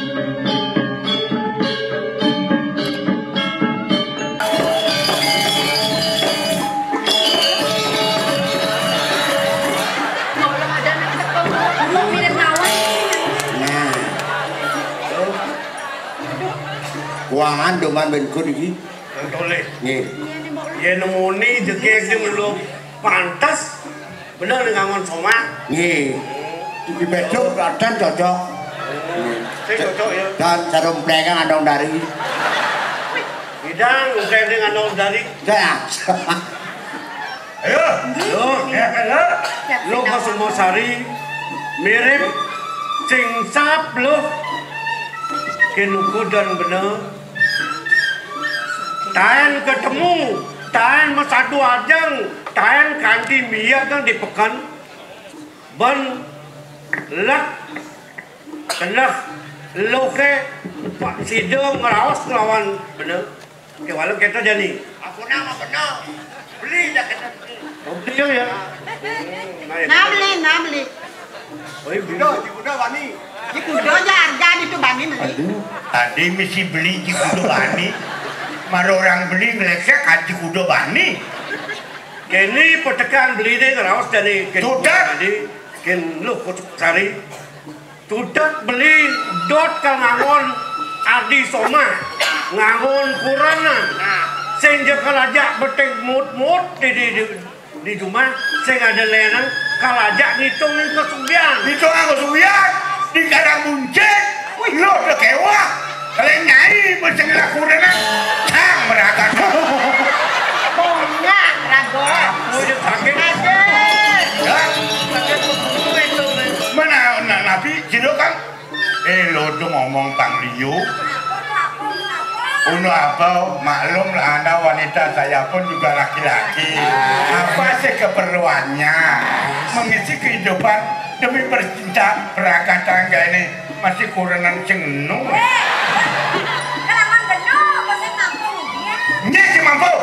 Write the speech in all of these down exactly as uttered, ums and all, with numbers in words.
Nah. Kuangan doman ben kun iki. Toleh. Nggih. Yen muni jegeg sing lho pantes bener ngangon somah. Nggih. Dipedhok kadang cocok. Sing cocok ya. Dan jarum plengeng andong dari. Bidang sing andong dari. Dah. Ayo, lo, ya kan, lo? Lo Kusumasari mirip sing sap lo. Ken uga dan bener. Taen ketemu, taen mesadu ajeng, taen kanthi miyag di peken. Ben lek keneh luhe Pak Sida ngraos nglawan bener. Kewala kita jani. Apa nama bener? Beli dah kita. Oh, beli ya. Nah, beli, nah, beli. Oh, iya, beli. Kuda, si kuda bani. Si kuda aja harga itu bani beli. Aduh. Tadi mesti beli si kuda bani. Mara orang beli ngelesek kan si kuda bani. Kene petekan beli deh ngeraos dari Tudak. Tadi ken lu Kusumasari. Tudak beli dot ka ngangon adi somah, ngangon kurenan. Sing ja kalajak beting mut-mut di, di, di, di jumah, sing ada lenang kalajak ngitung kesugihan. Ngitung kesugihan di kadang buncit. Wih, lo udah kewah. Kalian nyai beting kurenan. Cang meragat. Bongah, rago. Aku udah sakit. Aduh. Ya. Sakit betul itu. Mana na-, nabi jero, Kang? Eh, lo tuh ngomong pang liu. Unu apa? Maklum lah, Anda wanita, saya pun juga laki-laki. Apa sih keperluannya? Mengisi kehidupan demi bercinta, berakah tangga ini masih kurenan sing enu. Kelaman bener, apa sih mampu dia? Nyik sing mampu.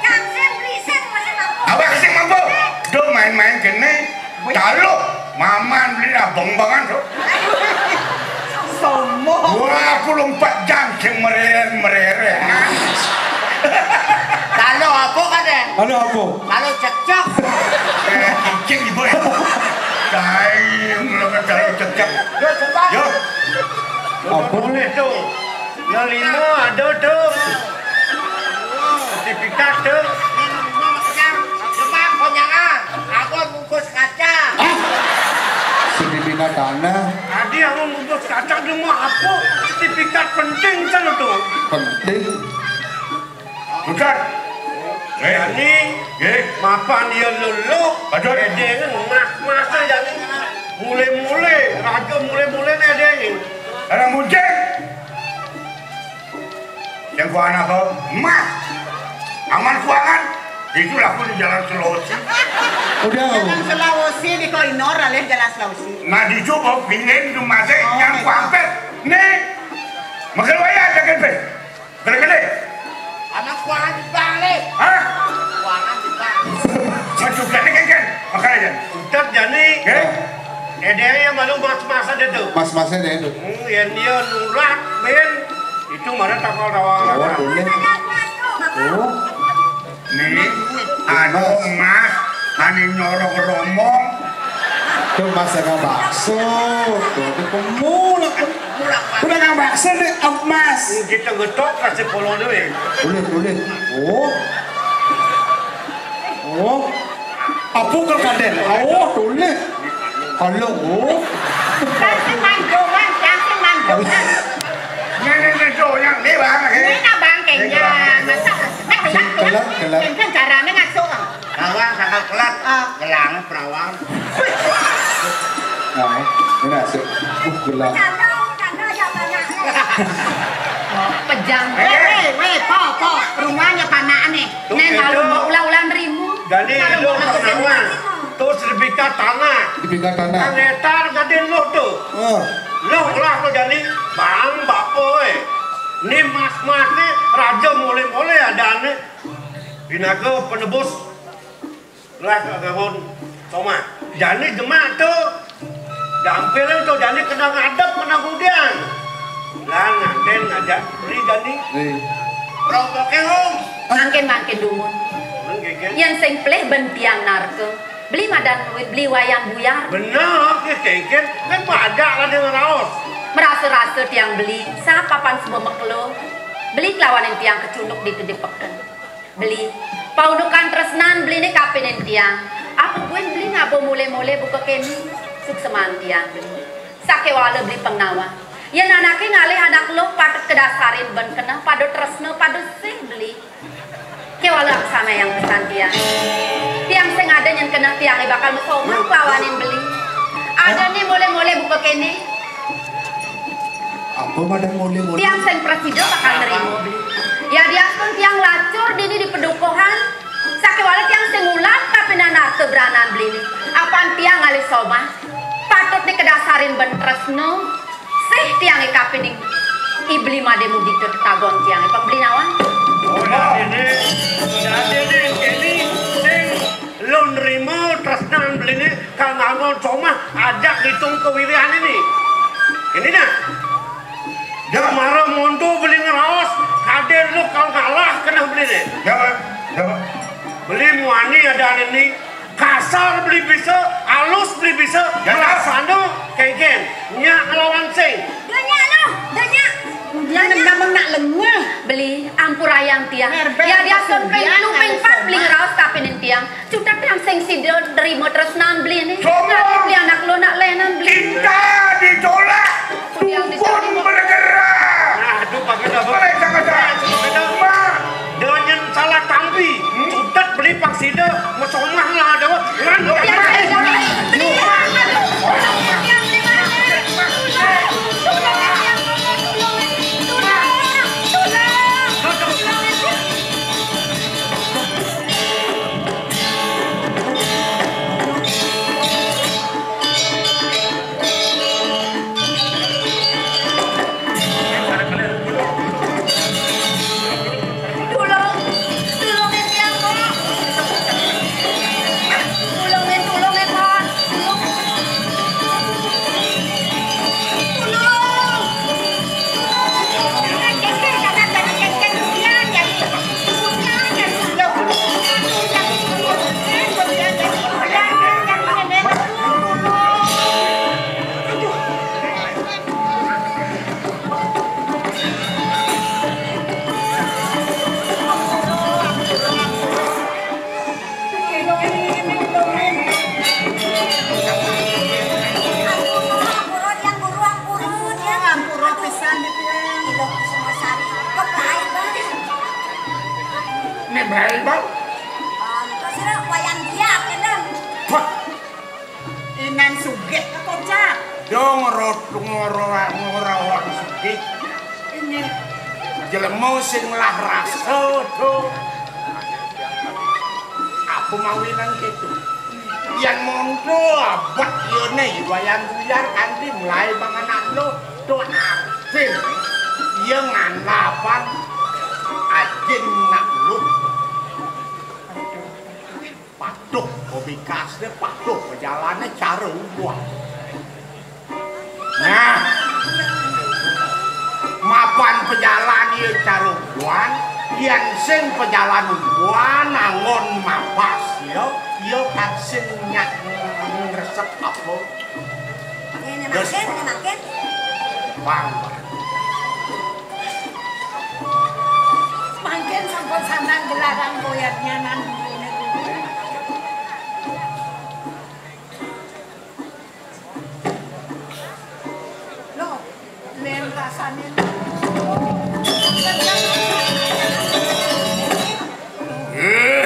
Jangan sih berisik, masih mampu. Awak sing mampu. Do main-main kene. Taluh, maman beli abang-bangan tuh. Sombong. Wah, aku lompat jam sing mereren-mereren. Taluh apa, Kade? Taluh apa? Taluh cekcok. Eh, cicing ibu ya. Kain, lo kan taluh cekcok. Yo, coba. Yo. Apa? Boleh tuh. Nah, lima ada tuh. Sertifikat tuh. Coba konyangan. Aku bungkus kaca. Hah? Sertifikat tanah. Tadi aku bungkus kaca, dia mau apa? Sertifikat penting sana tuh. Penting. Bukan. Eh, ini. Nggih. Mapan ya lulu. Betul. Edeng mas-mas ya. Mulai-mulai, raja mulai-mulai nih edeng. Karena muncul. Yang kuangan apa? Emas. Aman kuangan. Itulah aku di Jalan Sulawesi. Udah. Jalan Sulawesi di Koinor, alih Jalan Sulawesi. Nah, dicoba pindahin ke masih. Oh, yang kuampet. Nih. Makan wayah, jangan pe. Gede-gede. Anak kuangan di balik. Hah? Kuangan di balik. Masuk gede kan, kan? Makanya. Udah jadi. Oke. Edeng ya malu mas-masan itu. Mas-masan itu. Hmm, yang dia nulak, Ben. Itu mana takal rawang. Oh, boleh. Oh. Nih, anu emas, ane nyorok romong. Tuh mas dagang bakso, tuh, tuh pemulak. Udah dagang bakso nih, emas. Kita getok kasih polo duit. Boleh, boleh. Oh. Oh. Apa kal kaden? Oh, boleh. Kalau, oh. Kasih mandungan, kasih mandungan. Ini, ini, ini, tuh, yang ini, Bang, ini. Ini, Bang, kayaknya. Masa, nah, kelak, kelak. Kelak, kelak. Kan caranya ngasuh. Rawang, sakal kelak. Ah. Gelang, perawang. Nah, ini asik. Uh, gelang. Pejam. Eh, weh, weh, po, po. Rumahnya panakne. Tuh, neng itu. Kalau mau ulang-ulang rimu. Jadi, kalau itu mau pertama. Tuh sertifikat tanah. Sertifikat tanah. Kang Etar gade lo tuh. Oh. Lo lah lo jadi bang bapo, eh. Ini mas-mas nih raja mulai-mulai ada aneh. Binaga penebus lah kagawon somah. Jani jemak tuh. Dampilin tuh jani kena ngadep kena gudian. Ya, beli jani. Nih. Rokoknya, Om. Mangkin-mangkin dumun. Mangkin, kan? Yén sing pelih ben tiang narka. Beli madan beli Wayan Buyar. Bener, oke, kéngkén. Kan pada lah dia ngeraos. Merasa-rasa tiang beli, sapapan semua mekelo. Beli kelawanin tiang kecunduk di tedipeken. Beli, paundukan tresnan beli né kapinin tiang. Apa buin beli ngaba mulé-mulé buka kéné? Sukseman tiang beli. Sakéwala beli pengnawa. Yén anaké ngalih anak luh patut kedasarin ben keneh pada tresna pada sih beli. Kéwala aksanayang pesan tiang. Tiang sing ada nyén keneh tiangé bakal mesomah kelawanin beli. Ada né mulé-mulé buka kéné. Apa madan mulé-mulé? Tiang sing prasida bakal nerima beli. Yadiastun tiang lacur dini di padukuhan, sakéwala tiang sing ulam kapinan arta branan beli né. Apan tiang ngalih somah, patut né kedasarin ben tresna, sih tiangé kapining I Beli madé mudita tetagon tiangé pang beli nawang. Oh, dadi né, dadi né, kéné sing lu nrima tresnan beli né, kang angon somah ajak ditung kewirihan ini. Ini nah. Mara monto beli ngeraos, kadén lu kang kalah keneh beli né. Ya, Pak. Ya, Pak. Beli muani ada ini. Kasar beli bisa, alus beli bisa, ya, ya. Melaksana kéngkén. Nyak ngelawan sing. Dah nyak noh, dah nyak. Dia nendang nak lengah. Beli, ampurayang tiang. Yadiastun ping telu ping pat beli ngeraos kapining tiang. Cutet tiang sing sida nerima tresnan beli né. Sombong. Ngalih beli anak lu nak lénan beli. Cinta ditolak, dukun bergerak. Nah, aduh, pakai dah, Bang. Mereka kata, Mak. Dengan yang salah tampi, cutet beli pang sida, mesomah lah ada. Ngan. Tiang beli, tiang beli. Beli, aduh. Tiang beli, tiang beli. Ampura pisan, Dek, ya. Ilo semua sari. Kok baik, Bang? Né baik, Bang. Ah, nika sira Wayan Buyar, kénten. Wah. Inan sugih, kocak. Dong rot ngoro-, ngorawang sugih. Inggih. Jelema sing lah rasa, do. Apa mawinan kéto? Yén monto abet yéné Wayan Buyar kanti mulai manganak lu, to artin. Yén ngandapang ajin nak lu. Patuh, pabikasné patuh, pajalané cara ubuan. Nah, mapan pajalan ya cara ubuan, yén sing pajalan ubuan angon mapas ya, ya kan sing nyak ngresep apa. Ini makin, ini makin. Bang. Mangkin sampun sandang gelaran koyatnya nan. Loh, lén rasane. Eh.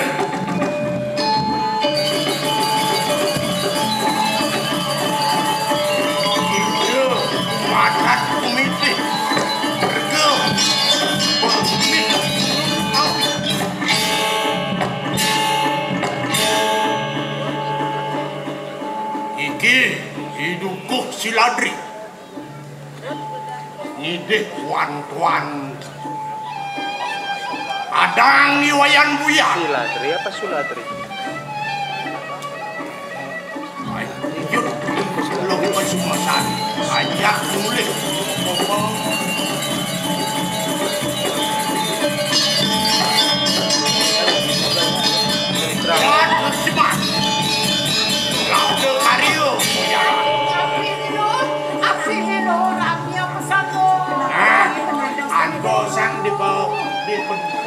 Iya, madat kumitih. Bergel. Bermit. Iki didukuh si Ladri. Ngidih tuan-tuan. Adang ni Wayan Buyan. Silatri apa Sulatri? Ayo, yuk, lu ke sumasan. Ajak mulih.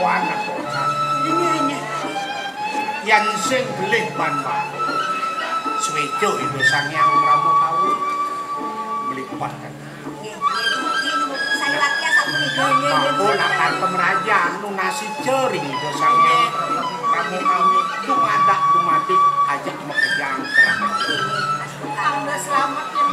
Panak ora. Inggih, inggih. Yen sing belih ban wae. Swejo Ida Sang Hyang Rama Kawi. Mlipat kan. Nggih, nggih, nggih, nggih. Saya latihan sapunika. Nggih, nggih, nggih. Mangko lakar pemrajan nunasi jering Ida Sang Hyang Rama Kawi. Dumadak dumadi ajak makejang kerah. Nggih, nggih. Tambah selamat ya.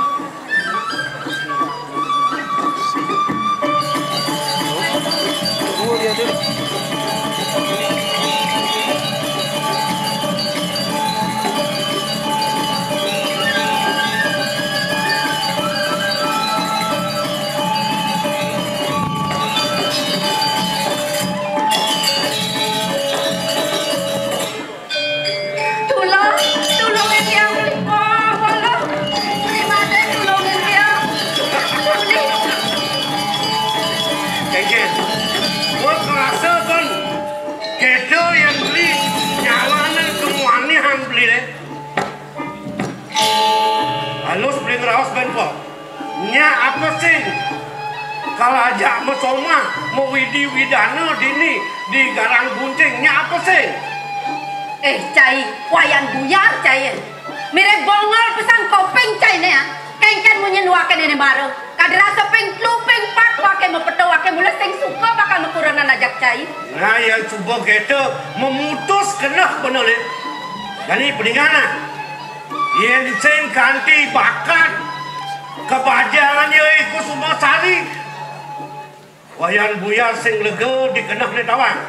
Tulung, tulungin tiang, Beli. Wah, walah. Beli mate, tulungin tiang. Beli. Kéngkén. Wah, kerasa kan. Kéto yang beli nyawané kemuanihan beli deh. Halus beli ngeraos ben po. Nya apa sing? Kalaja masomah, mawidi-widana dini di Garang Buncing. Nya apa sing? Eh, cai, Wayan Buyar, cai. Mirip bongol pesan koping, cai, né, ah. Kéngkén munyin waké né mara. Kada rasa ping telu, ping pat waké mapeto, waké mula sing suka bakal makurenan ajak cai. Nah, ya suba kéto memutus keneh bener, Lin. Jani peningan, ah. Yén sing kanti bakat kabajangan ya iku Sumasari. Wayan Buyar sing lega dikenehné tawang.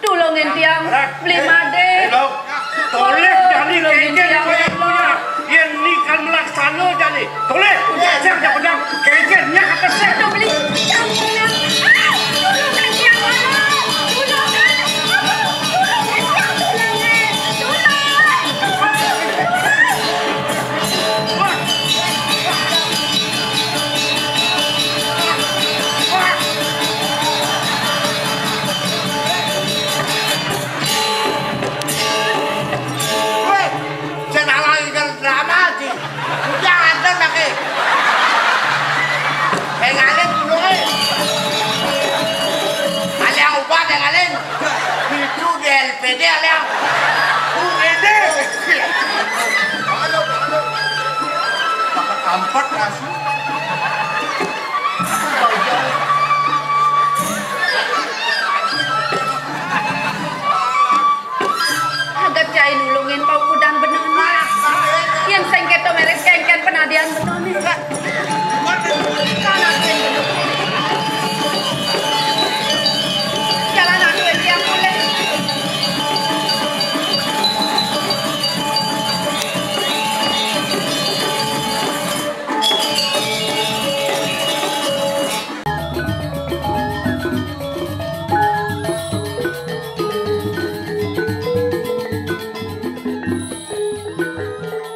Tulungin tiang, Beli Madé. Tolih jani kéngkén Wayan Buyar. Yén ni kan melaksana jani. Tolih, siang jak pedang. Kéngkén nyak apa sih? Aduh, Beli. Tulungin tiang, tulungin. Tulungin tiang, tulungin. Tulungin. Wéh, sing ala ikan drama sih. Udah ada lagi. Pengalin dulu, eh. Ada ubah, pengalin. Itu di L P D ada. U G D. Pakai empat nasi.